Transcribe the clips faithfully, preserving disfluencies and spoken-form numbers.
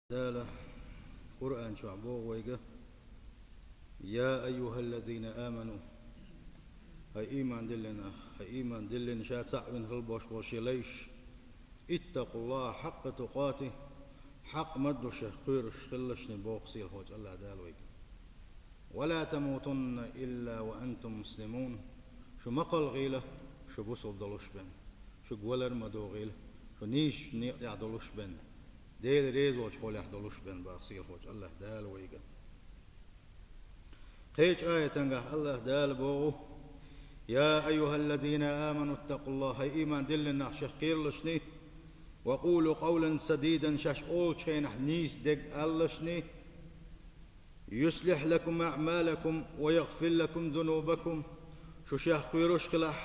Дала Къуръан чохь боху вайга: «Я айюхаллазина аману», хӀай ийман диллина нах, хӀай ийман диллина ша цхьаъ вина хила болуш болу шен лайш, «иттакъуллаха хьакъа тукъати», хьакъ ма ду шех кхоьруш хилалаш шуна боху сийлахьчу АллахӀ Дала вайга. «Ва ла тамутунна илла ва антум муслимун». Шу ма кхалхийла, шу бусалба долуш бен. Шуьга валар а ма догӀийла, шу нийсачу некъа тӀехь долуш бен. Делан реза волчу хьолехь долуш бен боху сийлахьчу АллахӀ Дала вайга. Кхечу аятангахь АллахӀ Дала боху: «Я айюхаллазина аману ттакъуллаха», хӀай ийман диллина нах, шех кхералаш шуна, «ва къулу къавлан садидан», шаьш олучу хенахь нийса дерг алалаш шуна, «юслихь лакум аъмалакум ва ягъфир лакум зунубакум». Шу шех кхоьруш хилахь,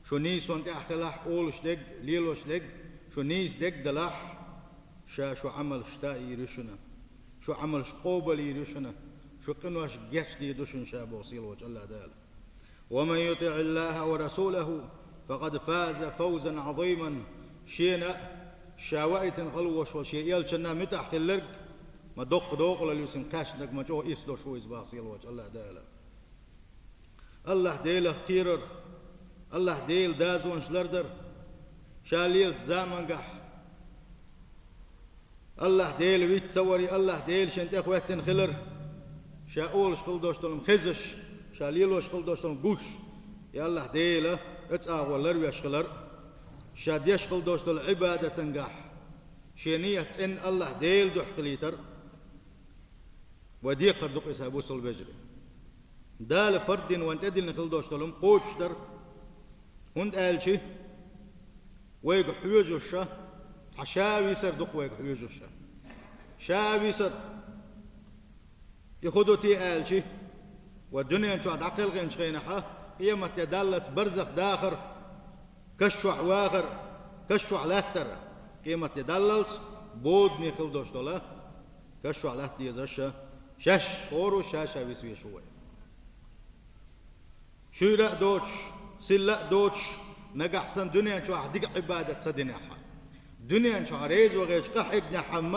шу нийсонан тӀехь хилахь, олуш дерг, лелош дерг, шу нийса дерг далахь, ша шу Ӏамалш таийр ю шуна, шу Ӏамалш къобалйийр ю шуна, шу къинош гечдийр ду шуна ша боху сийлахьчу АллахӀ Дала. «Ва ман ютиъиллаха ва расулаху, факъад фаза фавзан Ӏазиман». Шена а, ша ваийтина хала волуш волу шен элчанна а муьтӀахь хилларг, ма доккха докъалалла ю цуьнан кхаьчнарг, ма чӀогӀа ирс долуш ву иза боху сийлахьчу АллахӀ Дала. АллахӀ Делах кхерар, АллахӀ Делан дозанаш лардар, ша лелачу замангахь АллахӀ Дела виц ца вари, АллахӀ Дела шен тӀехӀоьттина хилар, ша олуш хила долуш долу хезаш, ша лелош хила долуш долу гуш, и АллахӀ Дела оцу агӀор ларвеш хилар, ша деш хила долуш долу Ӏибадатангахь шен ният цӀенна АллахӀ Дела дуьхьа хилийтар, вай декхар ду-кх иза, бусалба вежарий. Дала фард дина вайна тӀедиллина хила долуш долу хӀума кхочушдар, хӀунда аьлча вайга хьоьжуш, цхьа ша висар ду-кх вайга хьоьжуш. Ша висар, и хӀун ду те аьлча, вай дуьнен чохь дӀакхелхинчу хенахь, къематде даллалц барзах дахар, каш чохь вахар, каш чохь латтар, къематде даллалц бодане хила долуш долу, каш чохь латта дезаш, шаьш хӀора ша-ша висвеш ву вай. Шуьйра а доцуш, силла а доцуш, нагахь санна дуьнен чохь дика Ӏибадат ца динехь, дуьнен чохь реза вахийтича къахьегнехь-м,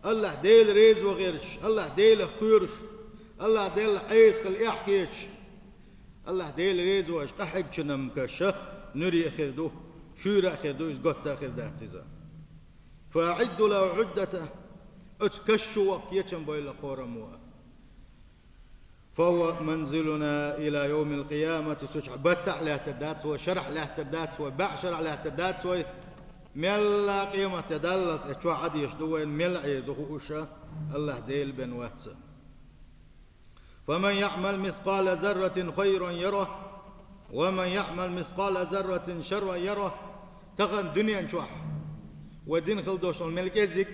АллахӀ Дела реза вахийтича, АллахӀ Делах кхоьруш, АллахӀ Делах Ӏеса хила эхь хеташ, АллахӀ Дела реза вахийтича къахьегначун-м каш нуьре а хир ду, шуьйра а хир ду, иза готта а хир дац иза. «Фа аӀидду лаху Ӏуддата», оцу каш чу ваха кечам бойла кхораммо. «Фа хӀуа манзилуна ила йовмил къиямати», цу чохь баттахь лаьттар дац вай, шарахь лаьттар дац вай, бӀе шарахь лаьттар дац вай, мелла къематде даллалц оцу чохь Ӏадеш ду вайна, мелла Ӏийр ду хууш, АллахӀ Дела бен вац. «Фа ман яъмал мискъала зарратин хайран ярах, ва ман яъмал мискъала зарратин шарран ярах». Тахана дуьнен чохь вай дина хила долуш долу мел кӀезиг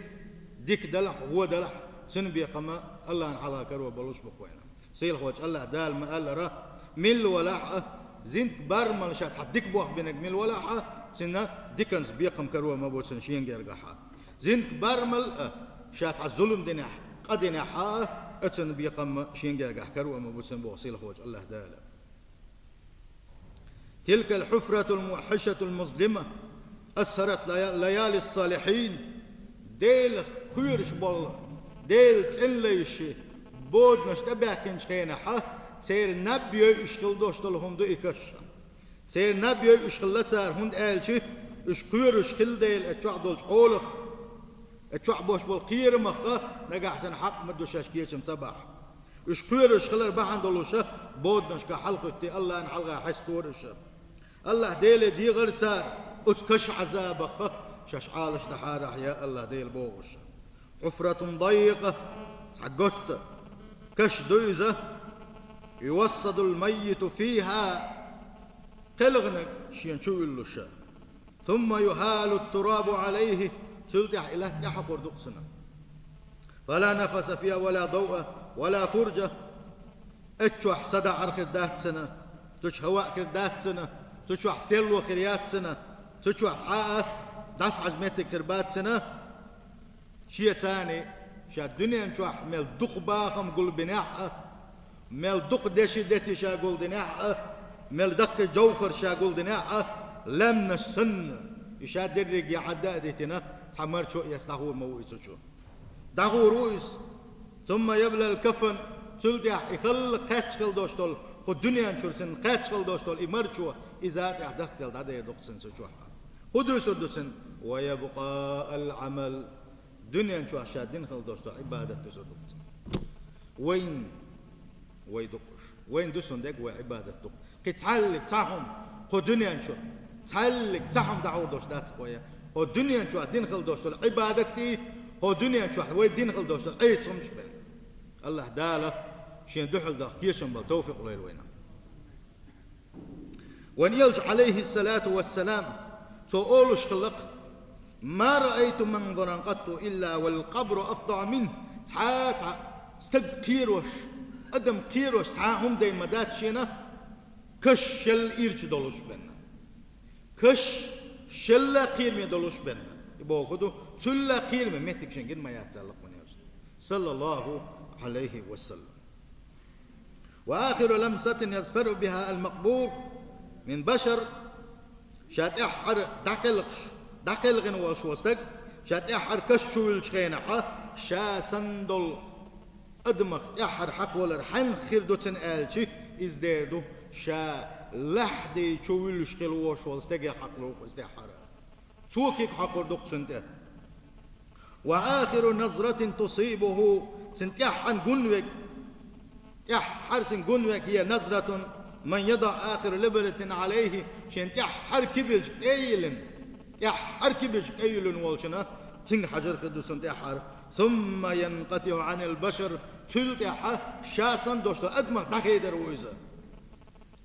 дика далахь, вон далахь, цуьнан бекхам АллахӀна хьалха каро болуш бу-кх вайна. Сийлахьчу АллахӀ Дала ма-аллара, милла валахь а, зинтка бармал ша цхьа дика бохбинарг милла валахь а, цуьнан диканца бекхам каро ма бу цуьнан шен гергахь а. Зинтка бармал а, ша цхьа зулам динехь, къа динехь а, оцуьнан бекхам шен гергахь каро ма бу цуьнан боху сийлахьчу АллахӀ Дала. «Тилкал хьуфратул мухьишатул музлима, асхьарат лая-, лаялис салихьин». Делах кхоьруш болу, Делан цӀена лайш боданаш тӀебаьхкинчу хенахь, церан наб йойуш хила долуш долу хӀума ду и каш. Церан наб йойуш хилла цара, хӀунда аьлча уьш кхоьруш хилла дела оцу чохь долчу хьолах, оцу чохь болуш болу кхерамах, нагахь санна хьакъ ма ду шаьш кечам ца бахь. Уьш кхоьруш хилар бахьана долуш боданашка хьалахӀуьттий, АллахӀна хьалха хьестора уьш. АллахӀ Деле дехара цара оцу каша Ӏазабах шаьш Ӏалашдахьара, я АллахӀ Дела бохуш. «Хьуфратун даййикъа», цхьа готта каш ду иза, «ювассадул маййиту фиха», кхелхинарг шена чу вуьллуш. «Сумма юхьалу турабу Ӏалайхи», цул тӀаьхьа и латта тӀехьакхур ду-кх цунна. «Фала нафаса фиха, вала давъа, вала фуржа». Оцу чохь садаӀар хир дац цунна, цу чу хӀаваъ хир дац цунна, цу чохь серло хир яц цунна, цу чохь цхьа а дӀасахьажа меттиг хир бац цунна. Шен царний ша дуьнен чохь мел дукха бахам гулбинехь а, мел дукха деши дети ша гулдинехь а, мел даккхий жовхар ша гулдинехь а, лаьмнаш санна, и ша дерриге Ӏадда а дитина, цхьа марчо а эцна дӀахур ма ву и цу чу. ДӀагӀур ву иза. ثم يبلى الكفن. Цул тӀаьхьа и халла кхаьчча хила долуш долу, кху дуьнен чуьра цунна кхаьчча хила долуш долу и марчо, иза тӀехь дахкал дӀадер ду-кх цунна цу чохь. ХӀун дуьйцур ду цунна? ويبقى العمل. Дуьнен чохь ша дина хила долуш долу Ӏибадат дуьйцур ду-кх цунна. Вайн, вай ду-кх уьш. Вайн ду цунна дерг вай Ӏибадат ду-кх. Кхин цхьаллиг цхьа хӀума, кху дуьнен чу, цхьаллиг цхьа хӀума дӀагӀур долуш дац-кх вай. ХӀо дуьнен чохь дина хила долуш долу Ӏибадатий, хӀо дуьнен чохь вай дина хила долуш долу Ӏеса хӀумаш бен. АллахӀ Дала Шен дуьхьал даха кечам бала тавфикъ лойла вайна. Вайн Элча, Ӏалайхиссалату вассалам, цо олуш хилла-кх: ما رأيت منظرا قط إلا والقبر أفظع منه. Цхьа а цхьа стаг кхерош, адам кхерош цхьа а хӀума дайна ма дац шена, каш шел ирча долуш бен. Каш шелла кхераме долуш бен. И боху ду, цулла кхераме меттиг шен гина ма яц аьлла-кх вайн Элчано, саллаллаху Ӏалайхи ва саллам. وآخر لمسة يظفر بها المقبور من بشر. Ша тӀаьххьара дӀакхелхаш, дӀакхелхина волуш волу стаг, ша тӀаьххьара каш чу вуьллучу хенахь, ша санна долу адамах тӀаьххьара хьакхавалар хьанна хир ду цунна аьлча, иза дер ду, ша лаьхьдий чу вуьллуш хила волуш волу стагах хьакхалур ду иза тӀаьххьара. Цо куьг хьокхур ду-кх цунна тӀе. وآخر نظرة تصيبه, цуьнан тӀаьххьара гун верг, тӀаьххьара цуьнан гун верг, هي نظرة من يضع آخر لبنة عليه, шен тӀаьххьара кибарчиг тӀе а йиллина, тӀаьххьара кибарчиг тӀе а йиллина волчунна, цуьнга хьажар хир ду цунна тӀаьххьара. ثم ينقطع عن البشر, цул тӀаьхьа ша санна долуш долу адамах дӀахедар ву иза.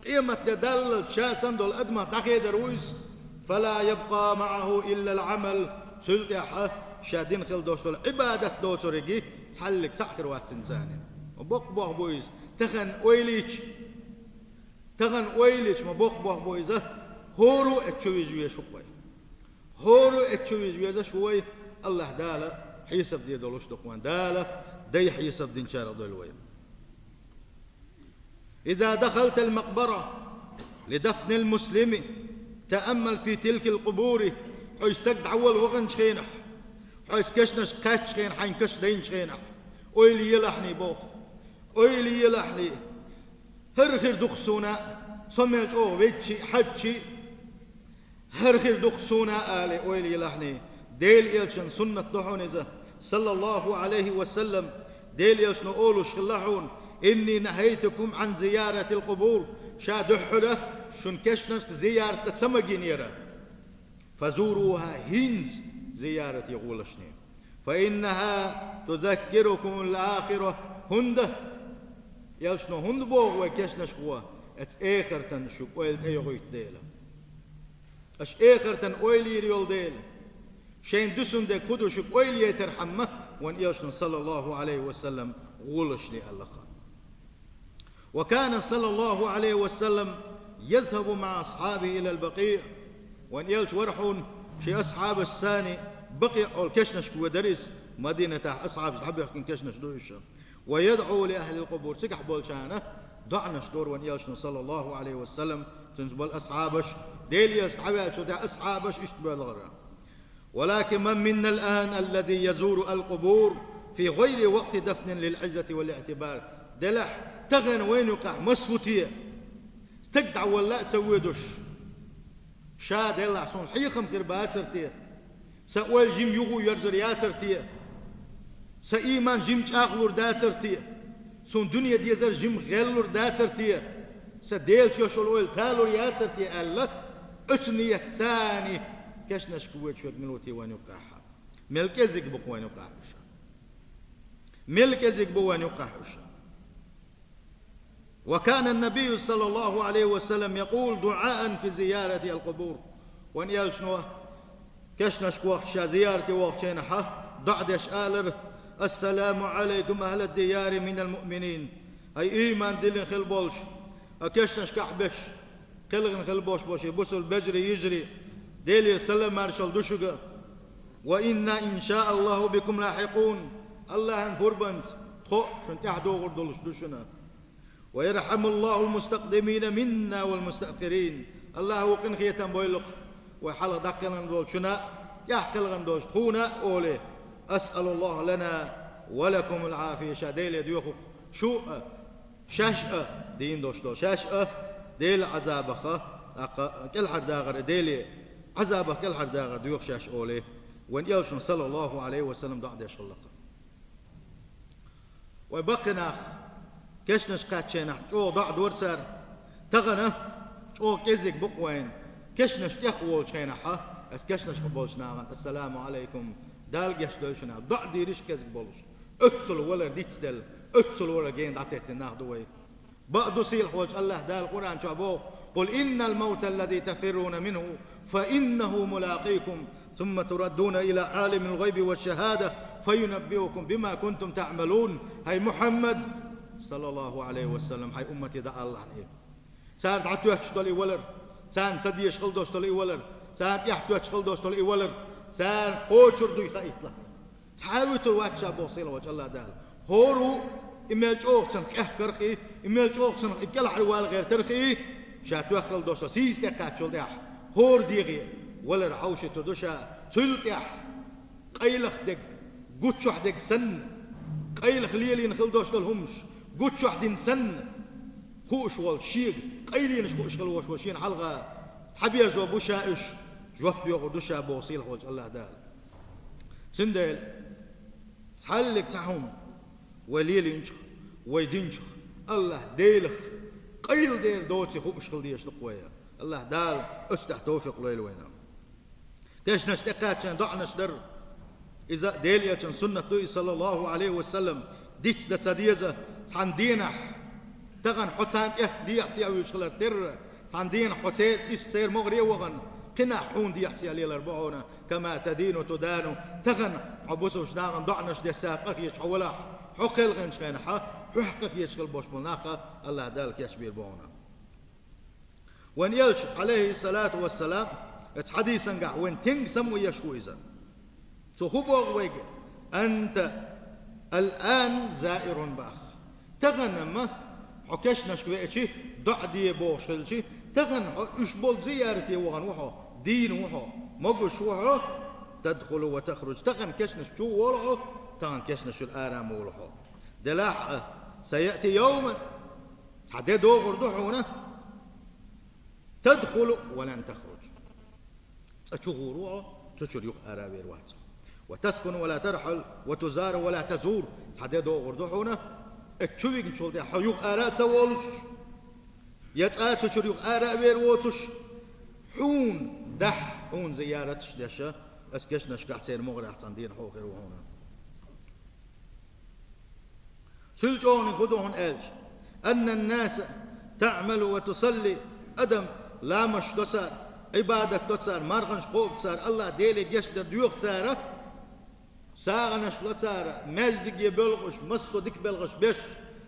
Къематде даллалц ша санна долу адамах дӀахедар ву иза. فلا يبقى معه إلا العمل. Цул тӀаьхьа ша дина хила долуш долу Ӏибадат доцуриг цхьаллиг цхьаъ хир вац цуьнан царна. Ма боккха бохам бу иза. Тахана ойла йича, тахана ойла йича, ма боккха бохам бу иза. ХӀора а эцчу вижа везаш ву-кх вай. ХӀора а эцчу вижа везаш ву вай. АллахӀ Дала хьесап дийр долуш ду-кх вайн. Дала дай хьесап динчарах дойла вай. إذا دخلت المقبرة لدفن المسلم تأمل في تلك القبور. Хьо и стаг дӀавала ваханчу хенахь, хьо и кешнашка кхаьччу хенахь, хьайн каш дайначу хенахь, ойла елахьний боху. Ойла елахьний. ХӀара хир ду-кх суна, со мел чӀогӀа веддачий а, хьаьжчий а, хӀара хир ду-кх суна, ала ойла елахьний. Делан Элчан суннат ду хьуна иза, саллаллаху Ӏалайхи ва саллам. Делан Элчано олуш хилла хьуна: إني نهيتكم عن زيارة القبور. Ша дуьххьара шуна кешнашка зиярат дан ца магийнера. فزوروها, хӀинца зиярат е гӀолашна. فإنها تذكركم الآخرة. ХӀунда, Элчано хӀунда боху вай кешнашка гӀо, оцу эхартан шуьга ойла тӀейогӀуьйту дела. Аша эхартан ойла йийр йолу дела. Шайна дуьсун дерг хӀун ду шуьга ойла яйтархьама, вайн Элчано, саллаллаху Ӏалайхи ва саллам, гӀолашна аьлла-кх. وكان صلى الله عليه وسلم يذهب مع أصحابه إلى البقيع. Вайн Элча вара хьуна шен асхьабашца цхьаьна Бакъиъ олу кешнашка ведара иза, Мадинатахь асхьабаш дӀабоьхкина кешнаш ду уьш. ويدعو لأهل القبور. Цигахь болчарна доӀанаш дора вайн Элчано, саллаллаху Ӏалайхи ва саллам, цуьнца болу асхьабаш, Делан Элча дӀаваьллачул тӀаьхьа асхьабаш иштта боьлхура. ولكن من منا الآن الذي يزور القبور في غير وقت دفن للعزة والاعتبار؟ Делахь, тахана вайна юкъахь масса ву те, стаг дӀавалла а ца воьдуш? Ша, делахь, суна хьехам хир бацара те? Сан ойла жима юха а йоьрзур яцара те? Сан ийман жима чӀагӀлур дацара те? Суна дуьне дезар жима гӀеллур дацара те? Сан Делаца йолу ойла талур яцара те аьлла, оцу ниятца цхьаьна кешнашка воьдуш верг мила ву те вайн юкъахь? Мел кӀезиг бу-кх вайн юкъахь уьш. Мел кӀезиг бу вайн юкъахь уьш. وكان النبي صلى الله عليه وسلم يقول دعاء في زيارة القبور. Вайн Элчано кешнашка вахча, ша зиярате вахчу хенахь, доӀа деш алара: السلام عليكم أهل الديار من المؤمنين. ХӀай ийман диллина хила болчу, а кешнашкахь берш, кхелхина хила болуш болу шен бусалба вежарий, йижарий, Делера салам-маршалла ду шуьга. وإنا إن شاء الله بكم لاحقون. АллахӀан пурбанца тхо а шуна тӀаьхьадогӀур долуш ду шуна. ويرحم الله المستقدمين منا والمستأخرين. АллахӀа къинхетам бойла-кх вай хьалха дӀакхелхина долчунна а, тӀаьхьакхелхина долчу тхуна а олий. أسأل الله لنا ولكم العافية, ша Деле доьху-кх шу а, шаьш а, дийна долуш долу, шаьш а Делан Ӏазабах, тӀаккха кӀелхьардахар, Деле Ӏазабах кӀелхьардахар доьху шаьш олий, вайн элчано, саллаллаху Ӏалайхи ва саллам, доӀа деш хилла-кх. Вай баккхий нах, кешнаш кхаьччу хенахь чӀогӀа доӀа дора цара. Тахана чӀогӀа кӀезиг бу-кх вайна, кешнаш тӀехволучу хенахь, аса кешнашкахь болчу нахана: «Ассаламу Ӏалайкум, Дала гечдойла шуна», доӀа дийриш а кӀезиг болуш. Оццул валар дицделла, оццул валар гена дӀатеттина нах ду вай. Бакъ ду, сийлахьволчу АллахӀ Дала Къуръан чохь боху: «قل إن الموت الذي تفرون منه فإنه ملاقيكم ثم تردون إلى عالم الغيب والشهادة فينبئكم بما كنتم تعملون». ХӀай Мухьаммад, саллаллаху Ӏалайхи ва саллам, хьайн уммате дӀаалахьа и. Цара дӀатоьттуш долу и валар, царна ца дезаш хила долуш долу и валар, царна тӀехь тоьттуш хила долуш долу и валар, царна кхочур дуй хаийтла. Цхьа а вуьтур вац ша, боху сийлахьволчу АллахӀ Дала. ХӀора ву и мел чӀогӀа цунах къехкарх и, и мел чӀогӀа цунах и кӀелхьарвала гӀертарх и, ша тоьхна хила долуш долу сийсаз тӀекхаччул тӀаьхьа, хӀора дегӀе валар хьовшуьйтур ду ша, цул тӀаьхьа къайлаха дерг гуччохь дерг санна, къайлаха лелийна хила долуш долу хӀуманаш гуччохь дина санна, хууш волчу шега къайленаш хууш хила волуш волу шена хьалха хьаберзо бу ша уьш, жоп доьхур ду ша, боху сийлахьволчу АллахӀ Дала. Цундела цхьаллиг цхьа хӀума вай лелийначух, вай динчух, АллахӀ Делах къайладер доций хууш хила дезаш ду-кх вай. АллахӀ Дала оцу тӀехь товфикъ лойла вайна. Кешнаш тӀекхаччалц доӀанаш дар. Иза Делан элчан суннат ду и, саллаллаху Ӏалайхи ва саллам, дицдан ца деза, цхьана дийнахь, тахана хьо царна тӀехь дехьа-сехьа вуьйцуш хилар терра, цхьана дийнахь хьо церан, иза церан могӀаре а вахана, кхин нах хьуна дехьа-сехьа лелар бу хьуна, «كما تدين تدان», тахана хьо бусулбачу нахана доӀанаш деш цара къахеташ хьо валахь, хьо кхелхинчу хенахь, хьох къахеташ хила болуш болу нах а АллахӀ Дала кечбийр бу хьуна. Вайн элча, Ӏалайхиссалату вассалам, оцу хьадисангахь вайн тенга самукъаеш ву иза. Цо хӀун боху вайга? «أنت الآن زائر», боху. Тахана-м хьо кешнашка веачи, доӀа де бохуш хилчи, тахана хьо уьш болу зиярате вахана ву хьо, дийна ву хьо, могуш ву хьо, «تدخل وتخرج», тахана кешнаш чу волу хьо, тахана кешнаш чуьра ара ма волу хьо. Делахь а, «سيأتي يوم», цхьа де догӀур ду хьуна, «تدخل ولن تخرج». Цкъа чу гӀур ву хьо, цу чуьра юха ара а вер вац хьо. «وتسكن ولا ترحل، وتزار ولا تزور». Цхьа де догӀур ду хьуна, оцу чу вигначул тӀаьхьа хьо юха ара а ца волуш, я цкъа а цу чуьра юха ара а вер воцуш, хьуна дахь, хьуна зияраташ деш, оцу кешнашкахь церан могӀарехь цхьана дийнахь хьо хир ву хьуна. Цуьнан чӀогӀаниг хӀун ду хьуна аьлча: «أن الناس تعمل وتصلي», адам ламазаш до цара, Ӏибадат до цара, марханаш кхобу цара, АллахӀ Деле гечдар доьху цара, сагӀанаш ло цара, маьждиге боьлхуш, массо а дика белхаш беш,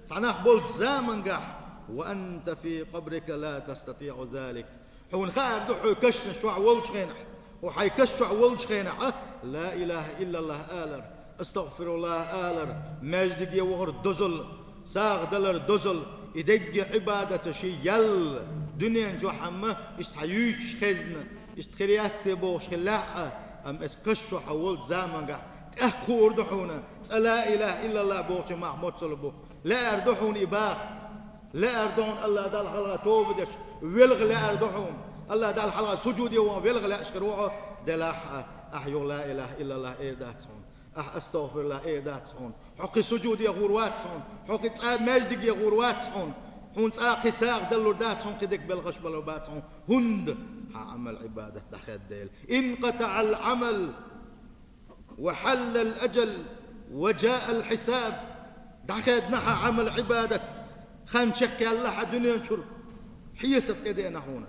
цхьа нах болчу замангахь: «وأنت في قبرك لا تستطيع ذلك». Хьуна хаар ду хьо кашнаш чохь волчу хенахь, хьо хьайн каш чохь волчу хенахь, ла илаха иллаллахӀ алар, астагӀфируллахӀ алар, маьждиге вахар дозалла, сагӀа далар дозалла, и дерриге Ӏибадаташ ял, дуьнен чохь амма иштта хьан юьйцуш хезна, иштта хир яц те бохуш хиллехь а, амма аса каш чохь волчу замангахь тӀаккха хуур ду хьуна, цкъа ла илаха иллаллахӀ бохучун мах моццалла бу. Лаьар ду хьуна и баха. Лаьар ду хьуна АллахӀ Далла хьалха тоба деш велха, лаьар ду хьуна АллахӀ Далла хьалха сужуде ваха велха, лаьаш хир ву хьо, делахь а, ахь юха ла илаха иллаллахӀ эр дац хьуна, ахь астагӀфируллахӀ эр дац хьуна, хьо кхин сужуде гӀур вац хьуна, хьо кхин цкъа маьждиге гӀур вац хьуна, хьуна цкъа кхин сагӀа далур дац хьуна, кхин дика белхаш балур бац хьуна, хӀунда хьан Ӏамал-Ӏибадат дӀахаьдда дела. «انقطع العمل وحل الأجل وجاء الحساب». ДӀахаьдна хьан Ӏамал-Ӏибадат, хан чекхъяьлла хьан дуьнен чуьра, хьесап тӀедеана хьуна.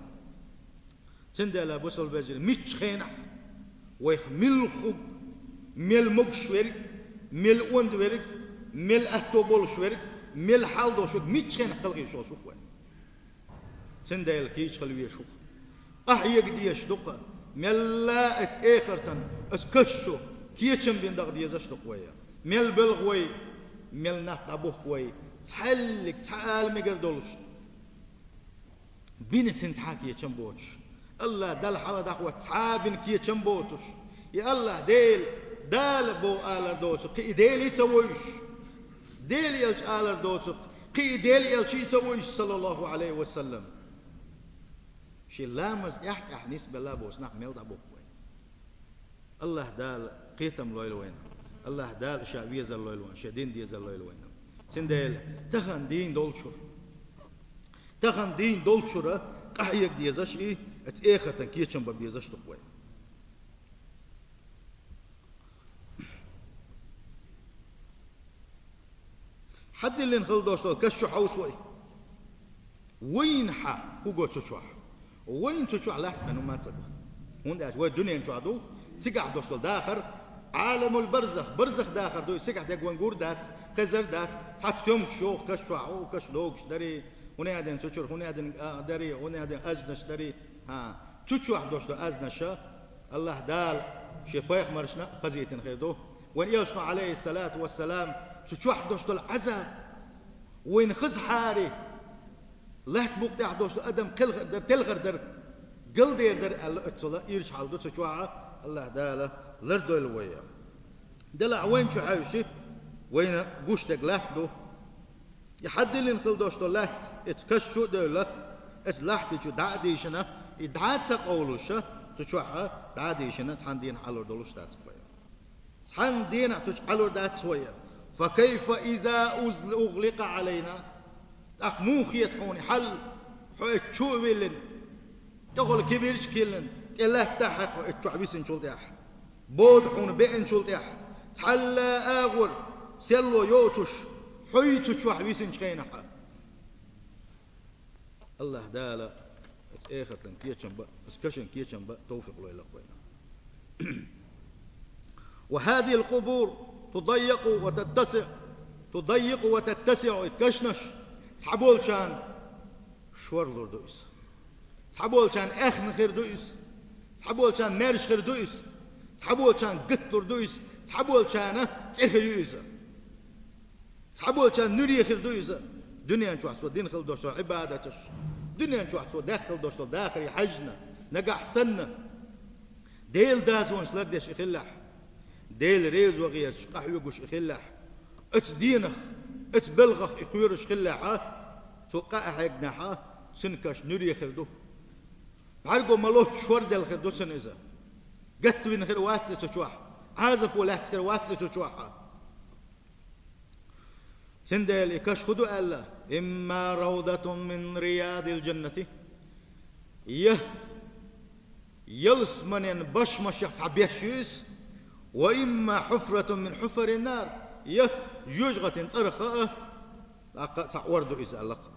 Цундела, бусалба вежарий, миччу хенахь вайх мила хӀуг, мел могуш верг, мел онда верг, мел атто болуш верг, мел хьал долуш верг, миччу хенахь кхалхийша волуш ву-кх вай. Цундела кийча хила везаш ву-кх. Къахьега дезаш ду-кх, мелла а оцу эхартан, оцу каш чу кечам бина даха дезаш ду-кх вай. Мел боьлху вай, мел нах дӀабухку вай, цхьаьллиг, цхьа ала мегар долуш, бина цуьнан цхьа а кечам боцуш, АллахӀ Далла хьалха дӀахӀотта цхьа а бина кечам боцуш, и АллахӀ Дела Дала бо алар доцу, кхин и Дела ца вуьйш. Дела элча алар доцу, кхин и Дела элча ца вуьйш, саллаллаху алейхи ва саллам. Шен ламаз тӀехь-тӀехь нисбелла боцу нах мел дӀабоккху вай. Аллаха Дала кхетам лойла вайна. Аллаха Дала ша везар лойла вайна, ша дин дезар лойла вайна. Цундела тахана дийна долчура. Тахана дийна долчура къахьега дезаш и, эца эхартан кечам бан безаш ду вай. Хьадиллина хила дош долу каш чу хьовса вай. Вайна хьа хӀу го цу чохь? Вайна цу чохь лаьтта хьан хӀума ца го. ХӀунда аьлча вай дуьнен чохь ду, цигахь дош долу дахар, Ӏаламул барзах, барзах дахар ду, цигахь дерг вайн гур дац, хезар дац, цхьацца йомкуш йоху каш чохь, о, каш логуш дарий, хӀунда аьлла цу чуьра, хӀунда аьлла а дарий, хӀунда аьлла азнаш дарий. ХӀа, цу чохь дош долу азнаша, Аллаха Дала шен пайхамаршна а хазийтина хир ду. Вайн элчано, алейхиссалату вассалам, цу чохь дош долу Ӏазаб, вайна хазахьара, лаьтта букъа тӀехь дош долу адам кхелхар дара, телхар дара, галдер дара аьлла, оццула ирча хьал ду цу чохь, Аллаха Дала лардойла вай. Делахь вайн чу хьаьвши, вайна гуш дерг лаьтта ду. И хьадиллина хила дош долу лаьтта, эца каш чу а девлла, эца лаьтта чу дӀа а дийшина, и дӀа а ца къовлуша, цу чохь а дӀа а дийшина, цхьана дийнахь Ӏалур долуш дац вай. Цхьана дийнахь цу чу Ӏалур дац вай. Фа кайфа иза уз-, угъликъа Ӏалайна? ТӀаккха муха хета хьуна хьал, хьо эца чу а виллина, тӀехула кибирча киллина, тӀе лаьтта хьаькхна хьо эца чохь висинчул тӀехь? Бода хьуна беанчул тӀехь, цхьалла агӀор, селло йоцуш, хьо цу чохь висинчу хенахь. Аллаха Дала эца эхартан кечам бан, эца кашан кечам бан товфикъ лойла вайна. Ва хадил къубур тудаййакъу ва таттасиъ, тудаййакъу ва таттасиъу, и кашнаш цхьаболчарна шорлур ду иза. Цхьаболчарна аьхна хир ду иза. Цхьаболчарна маьрша хир ду иза. Цхьаболчарна гаталур ду иза. Цхьаболчарна цӀе хир ю иза. Цхьаболчарна нуьре хир ду иза. Дуьнен чохь цо дина хила дош долу Ӏибадаташ, дуьнен чохь цо даьхна хила дош долу дахаре хьаьжна, нагахь санна, Делан дозанаш лардеш и хиллехь, Дела резо гӀерташ къахьоьгуш и хиллехь, оцу дийнах, оцу белхах и кхоьруш хиллехь, цо къа а хьегнехь, цуьнан каш нуьре хир ду. БӀаьрго ма-лоццуш хӀордел хир ду цуьнан иза. Гатвина хир вац иза цу чохь, Ӏазапо лаьцна хир вац иза цу чохь. Цундела и каш хӀун ду аьлла: «Имма равдатун мин риядил джаннати». Я ялсаманин башмашех цхьа беш ю иза, «ва имма хьуфратун мин хьуфарин нар», я жоьжахатин цӀарах а, тӀаккха а цхьа ор ду иза аьлла-кх.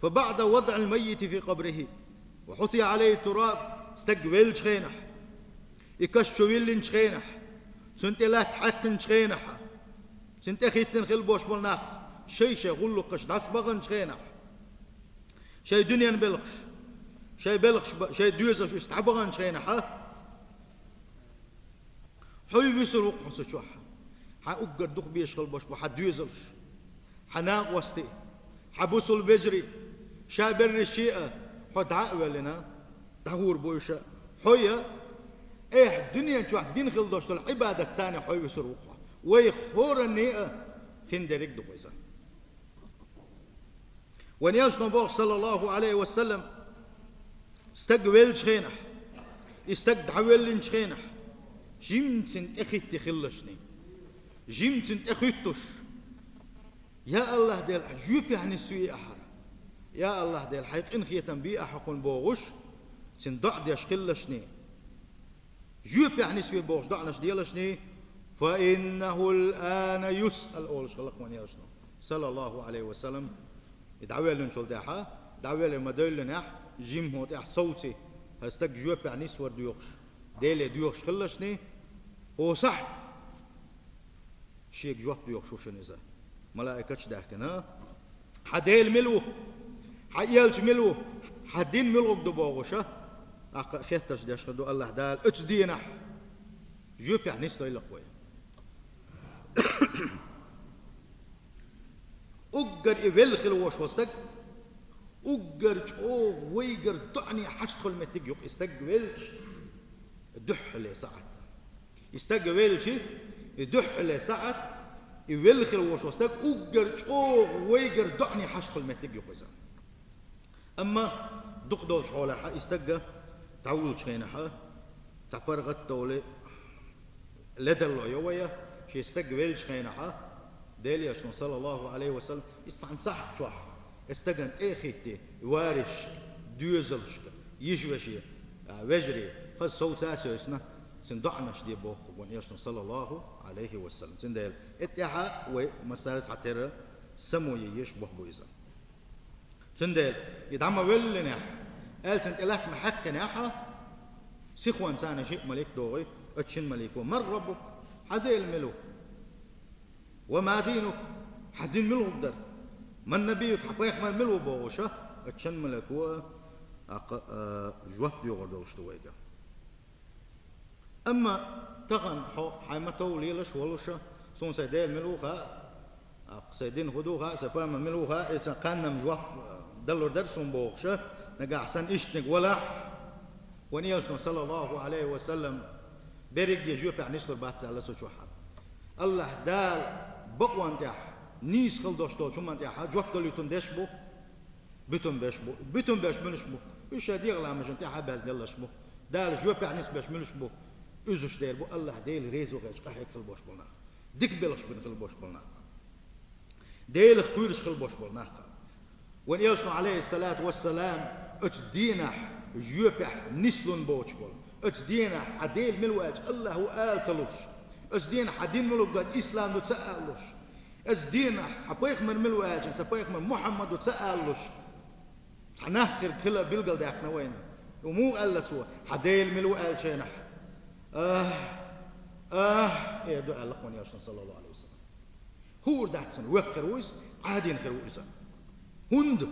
«Фа баъда вадъил маййити фи къабрихи ва хьутия Ӏалайхи тураб», стаг веллачу хенахь, и каш чу виллинчу хенахь, цунна тӀе латта хьаькхинчу хенахь, цунна тӀе хӀиттина хила бош болу нах шай-шай гӀуллакхаш дӀасабаханчу хенахь, шайн дуьненан белхаш, шайн белхаш ба-, шайн доьзалш уьш дӀабаханчу хенахь, хьо вуьсур ву-кх хьо цу чохь. Хьан уггар дукха безаш хила бош бу хьан доьзалш, хьан накъостий, хьан бусулба вежарий, ша берриш а, хьо дӀа а воьллина, дӀагӀур бу уьш а. Хьо я, эхь, дуьнен чохь дина хила дош долу Ӏибадат царна хьо вуьсур ву-кх хьо. Вай хӀоранна а хиндерриг ду-кх иза. Вайн элчано боху, саллаллаху Ӏалайхи ва саллам, стаг веллачу хенахь, и стаг дӀавеллинчу хенахь, жимма цунна тӀе хӀитте хилалаш, жимма цунна тӀе хӀуьттуш: «Я АллахӀ Дела, жоьпехь нисве ахьа хӀара. Я АллахӀ Дела, хьайн къинхетам бе ахьа хӀокхунна», бохуш, цунна доӀа деш хилалаш. Жоьпехь нисве бохуш доӀанаш делаш, «Фа иннахул ана юсъал», олуш хилла-кх вайн элчано, саллаллаху Ӏалайхи ва саллам. И дӀавоьллинчул тӀаьхьа, дӀавелла ма-девллинехь, жимма хӀун тӀехь совций, хӀара стаг жоьпехь нисвар доьхуш, Деле доьхуш хилалаш, хӀокху сахьт шега жоп доьхуш ву шуна иза. Малаикаш даьхкина: «Хьан Дела мила ву? Хьан элча мила ву? Хьан дин муьлхарг ду?» бохуш, тӀаккха а хеттарш деш хир ду АллахӀ Дала оцу дийнахь. Жоьпехь нисдойла-кх вай. Уггар и велла хила вош волу стаг, уггар чӀогӀа вайгара доӀане хьашт хуьлу меттиг ю-кх и стаг веллачу дуьххьале сахьт. И стаг велча, и дуьххьарле сахьат, и велла хила волуш волу стаг уггар чӀогӀа вайгара доӀане хьашт хуьлу меттиг ю-кх иза. Амма дукха долчу хьолехь и стаг дӀавуллучу хенахь, цхьа паргӀат а довлий, ледарло йо вай, шен стаг веллачу хенахь, Делан Элчано, саллаллаху Ӏалайхи ва саллам, иза цхьана сахьт чохь, и стагана тӀе а хӀиттий, варисашка, доьзалшка, йиша-веший, а, вежарий, хаза совца а севцина, цуьнан доӀанаш де боху вайн Элчано, саллаллаху Ӏалайхи ва саллам. Цундела, и тӀаьхьа вай массара а цхьатерра само ян езаш болх бу иза. Цундела, и дӀа ма-веллинехь, аьлла цунна тӀе латта ма-хьаькхинехь, сихонца царна шиъ малик догӀий, оцу шина малико: «Ман раббук?» Хьан Дела мила ву? «Ва ма динук?» Хьан дин мила ву дара? «Ман набиюк?» Хьан пайхамар мила ву бохуш, оцу шина малико, а, кха-, а, жоп доьхур долуш ду вайга. Амма тахана хьо хьайн ма-тов лелаш волуш, суна сайн Дела мила ву хаьа, а, сайн дин хӀун ду хаьа, сайн пайхамар мила ву хаьа, и цхьа кхаьннам жоп, а, далур дара суна бохуш, нагахь санна иштаниг валахь, вайн Элчано, саллаллаху Ӏалайхи ва саллам, берриге жоьпехь нислур бац аьлла цу чохь. АллахӀ Дала бакъонан тӀехь нийса хила долуш долчу хӀуманна тӀехь жоп далуьйтун деш бу, буьтун беш бу. Буьтун беш муьлш бу? Уьш шайн дегӀан ламазна тӀехь а баьзделларш бу. Дала жоьпехь нисбеш муьлш бу? Уьш дер бу АллахӀ Дела реза вахийтича къахьега хила бош болу нах. Дика белхаш бина хила бош болу нах. Делах кхоьруш хила бош болу нах. Вайн Элчано, Ӏалайхиссалату вассалам, оцу дийнахь жоьпехь нислун боцуш болу. Оцу дийнахь хьан Дела мила ву аьлча, АллахӀ ву ала ца луш. Оцу дийнахь хьан дин муьлха ду аьлча, ислам ду ца алуш. Оцу дийнахь хьан пайхамар мила ву аьлча, сан пайхамар Мухьаммад ву ца алуш. Цхьа нах хир хила билгалдаьккхина вайна. Муха аьлла цо, хьан Дела мила ву аьллачу хенахь? Ахь, ахь, эр ду аьлла вайн Элчано, саллаллаху Ӏалайхи ва саллам. Хуур дац цунна, веккха хир ву иза, Ӏадийна хир ву иза. ХӀунда?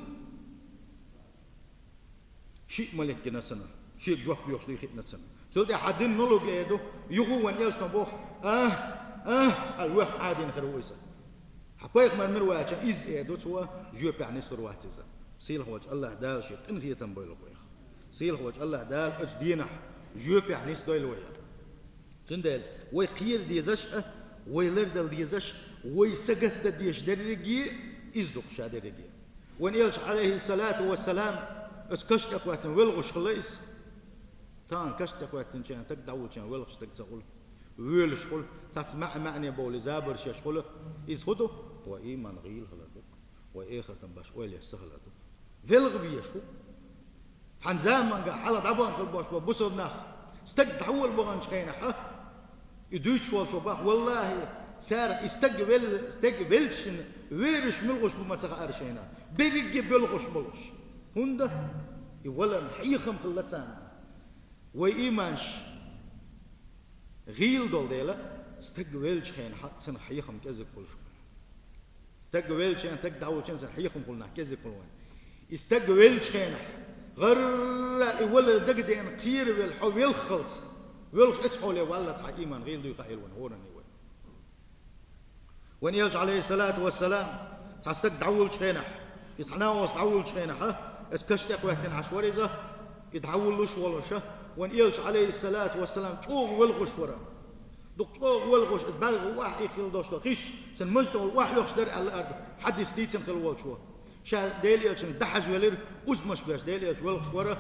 Шиъ малик гина цунна, шега жоп доьхуш дуй хиъна цунна. Цул тӀаьхьа дин ма луг эр ду, юха вайн Элчано боху, ахь, ахь, аьлла веккха Ӏадийна хир ву иза. Хьан пайхамар мила ву аьлча, иза эр ду цо, жоьпехь нислур вац иза. Сийлахь волчу АллахӀ Дала шен къинхетам бойла вайх. Сийлахь волчу АллахӀ Дала оцу дийнахь жоьпехь нисдойла вай. Цундела вай кхера дезаш а, вай лардала дезаш, вай сагатдан дезаш дерриге а иза ду-кх ша дерриге. Вайн Элча, Ӏалайхиссалату вассалам, оцу каша тӀе кхоьттина велхаш хилла иза. Тахана каша тӀе кхоьттинчарна, стаг дӀавуллучарна велхаш стаг ца хуьлу. Воьлуш хуьлу, цхьацца маьӀ-маьӀне бовлий, забарш еш хуьлу. Иза хӀун ду? Вайн иман гӀийла хилар ду-кх, вайн эхартан башха ойла еш ца хилар ду-кх. Велха везаш ву. Цхьана заманга хьалха дӀабахана хила бош бу бусалба нах. Стаг дӀаволла баханчу хенахь, и дуьйцуш волчо боху, валлахӀи, цара и стаг вел-, стаг велча шина вераш муьлхуш бу ма ца хаьара шайна. Берриге а боьлхуш болуш. ХӀунда? И валарна хьехам хилла царна. Вайн иманаш гӀийла долу дела, стаг веллачу хенахь цунах хьехам кӀезиг хуьлуш ву. Стаг веллачу хенахь, стаг дӀавуллучу хенахь цунах хьехам хуьлу нах кӀезиг хуьлу вайн. И стаг веллачу хенахь, гӀарра и валар дагадеана кхеравелла хьо велххалц, велхаш оцу хьоле валлалц хьан иман гӀийла дуй хаийла вайн хӀоранна вай. Вайн Элча, Ӏалайхиссалату вассалам, цхьа стаг дӀавуллучу хенахь, иза цхьа накъост дӀавуллучу хенахь, оцу каша тӀе кхоьттина Ӏаш вара иза, и дӀавуллуш волуш, вайн Элча, Ӏалайхиссалату вассалам, чӀогӀа велхаш вара. Дукха чӀогӀа велхаш, иза бӀаьргах охьа а хилла долуш долу хиш, цуьнан маза тӀехула охьайохуш дара аьлла аьлла, хьадис дийцина хилла волчо. Ша Делан Элчанна дӀахьажа велира, узамаш беш Делан Элча велхаш вара.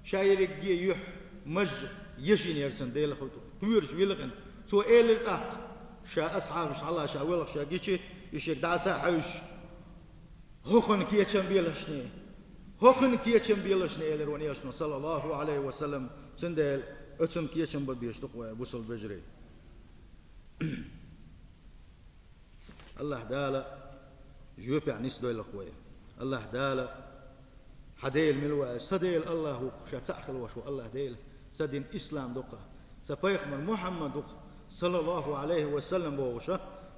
Ша ерриге а юьхь, маж, ешина яра цунна Делан хӀуьту, кхоьруш вилхина. Цо элира тӀаккха, ша асхьабаш хьалха ша велха ша гичи, и шега дӀаса а хьуьйсуш: «ХӀокхуьнан кечам белашний! ХӀокхуьнан кечам белашний!» — элира вайн Элчано, саллаллаху Ӏалайхи ва саллам. Цундела оцунна кечам бан безаш ду-кх вай, бусалба вежарий. АллахӀ Дала жоьпехь нисдойла-кх вай. АллахӀ Дала: «Хьан Дела мила ву?» — аьлча, сан Дела АллахӀ ву-кх, ша цхьаъ хила волуш ву АллахӀ Дела, сан дин ислам ду-кх, сан пайхамар Мухьаммад ву-кх, саллаллаху Ӏалайхи ва саллам, бохуш,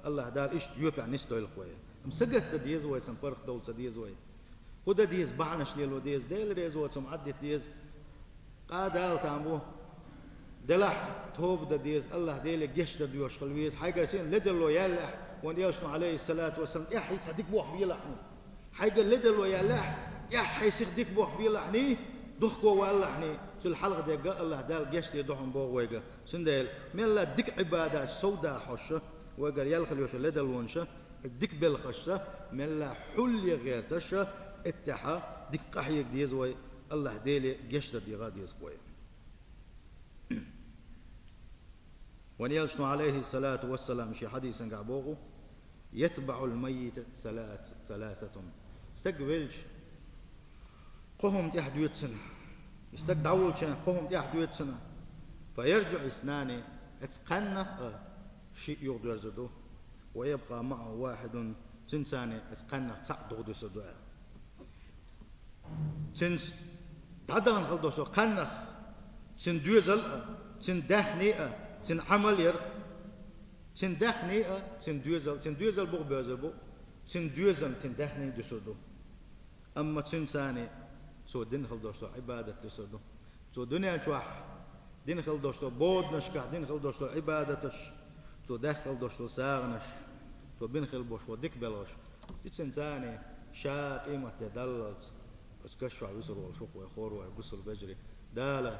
АллахӀ Дала иштта жоьпехь нисдойла-кх вай. Амма сагатдан деза вай, цунна паргӀат довла ца деза вай. ХӀун дан деза, бахьанаш лело деза, Дела реза воцург Ӏаддита деза. Къа Дала там бу. Делахь тоба дан деза, АллахӀ Деле гечдар доьхуш хила веза. Хьайгара сина ледарло яьллехь, вайн Элчано, Ӏалайхиссалату вассалам, тӀаьххье цхьа дика болх белахьний. Хьайгара ледарло яьллехь, тӀаьххье сиха дика болх белахьний, Духко валлахьний, цул хьалха дегга АллахӀ Дала гечдийр ду хьуна боху вайга. Цундела мелла дика Ӏибадаташ совдахьош, вайгара ял хила йолуш йолу ледарлонаш, дика белхаш, мелла хьулъе гӀерташ, иттаьхьа дика къахьега деза вай, АллахӀ Деле гечдар дегӀа деза вай. Вайн элчано, Ӏалайхиссалату вассалам, шен хьадисангахь боху: «Ятбаъул маййита салат-, саласатун». Стаг велча, кхо хӀума тӀехь доьду цунна. И стаг дӀаволча кхо хӀума тӀехь доьду цунна. «Фа ярджиъу иснани», оцу кхаьннах а шиъ юхадоьрзур ду. «Ва ябкъа маъаху вахьидун», цуьнца оцу кхаьннах цхьаъ догӀа дуьсур ду аьлла. Цуьнца дӀадахана хила долуш долу кхаьннах, цуьнан доьзал а, цуьнан даьхни а, цуьнан Ӏамал яра. Цуьнан даьхни а, цуьнан доьзал, цуьнан доьзал буха боьрзур бу, цуьнан доьзална, цуьнан даьхни дуьсур ду. Амма цуьнца цо дина хила долуш долу Ӏибадат дуьсур ду. Цо дуьнен чохь дина хила долуш долу боданашкахь дина хила долуш долу Ӏибадаташ, цо даьхна хила долуш долу сагӀанаш, цо бина хила болуш болу дика белхаш. Цуьнца ша къематде даллалц оцу каш чохь вуьсур волуш ву-кх вай хӀора, вай бусалба вежарий. Дала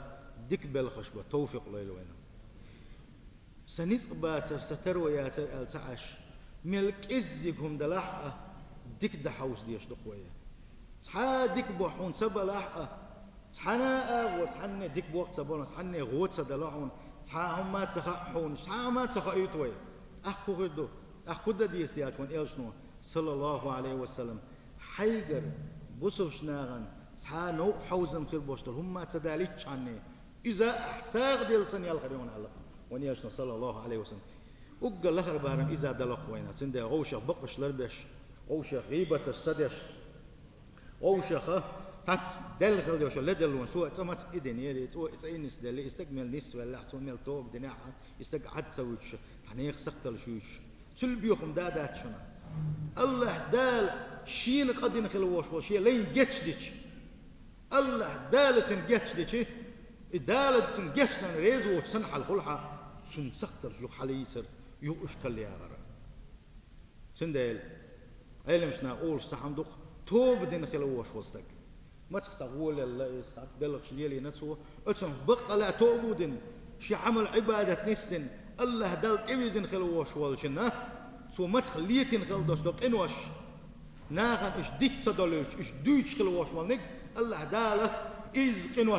дика белхаш бан товфикъ лойла вайна. Сан ницкъ бацара, сан таро яцара аьлла ца Ӏаш, мел кӀеззиг хӀума далахь а, дика дан хьовса дезаш ду-кх вай. Цхьа а дика бохь хьуна ца балахь а, цхьана а агӀор, цхьанне дика бохь ца бала, цхьанне гӀо ца дала хьуна, цхьа а хӀума ца хаьа хьуна, цхьа а хӀума ца хоуьйту вай. ТӀаккха хӀун хир ду? ТӀаккха хӀун дан деза аьлча вайн элчано, саллаллаху Ӏалайхи ва саллам, хьайгара бусалба нахана цхьа а новкъа хьовзам хир болуш долу хӀума ца далийтчхьанне, иза ахь сагӀа делла санна ял хир ю хьуна аьлла вайн элчано, саллаллаху Ӏалайхи ва саллам. Уггар лахара барам иза далахь вайна, цундела вовшах бакъаш ларбеш, вовшах гӀийбаташ ца деш, вовшаха цхьацца делла хила йолуш йолу ледарлонаш, цо цкъа маца и динера, цо цкъа и нисделла, и стаг мел нисвеллехь, цо мел тоба динехь, и стаг Ӏад ца вуьтуш, цхьа нехан сакхталлаш юьйцуш. Цул боьха хӀума дан дац шуна. АллахӀ Дала шена къа дина хила волуш волу шен лайн гечдича, АллахӀ Дала цуьнан гечдича, и Дала цуьнан гечдан реза воцуш санна хьал хуьлу хьан, цуьнан сакхталлаш юха хьалийцар, юха уьш кхалла яхар. Цундела Ӏеламнаха олуш цхьа хӀума ду-кх, тоба дина хила волуш волу стаг. Мацах цхьа гӀолелла иза, цхьа белхаш лелийна цо, оцунах баккъалла а тоба а дина, шен Ӏамал-Ӏибадат нисдина, АллахӀ Далла тӀевирзина хила волуш волчунна, цо мацах летийна хила долуш долу къинош, нахана уьш диц ца долуьйтуш, уьш дуьйцуш хила волуш волниг, АллахӀ Дала иза къинош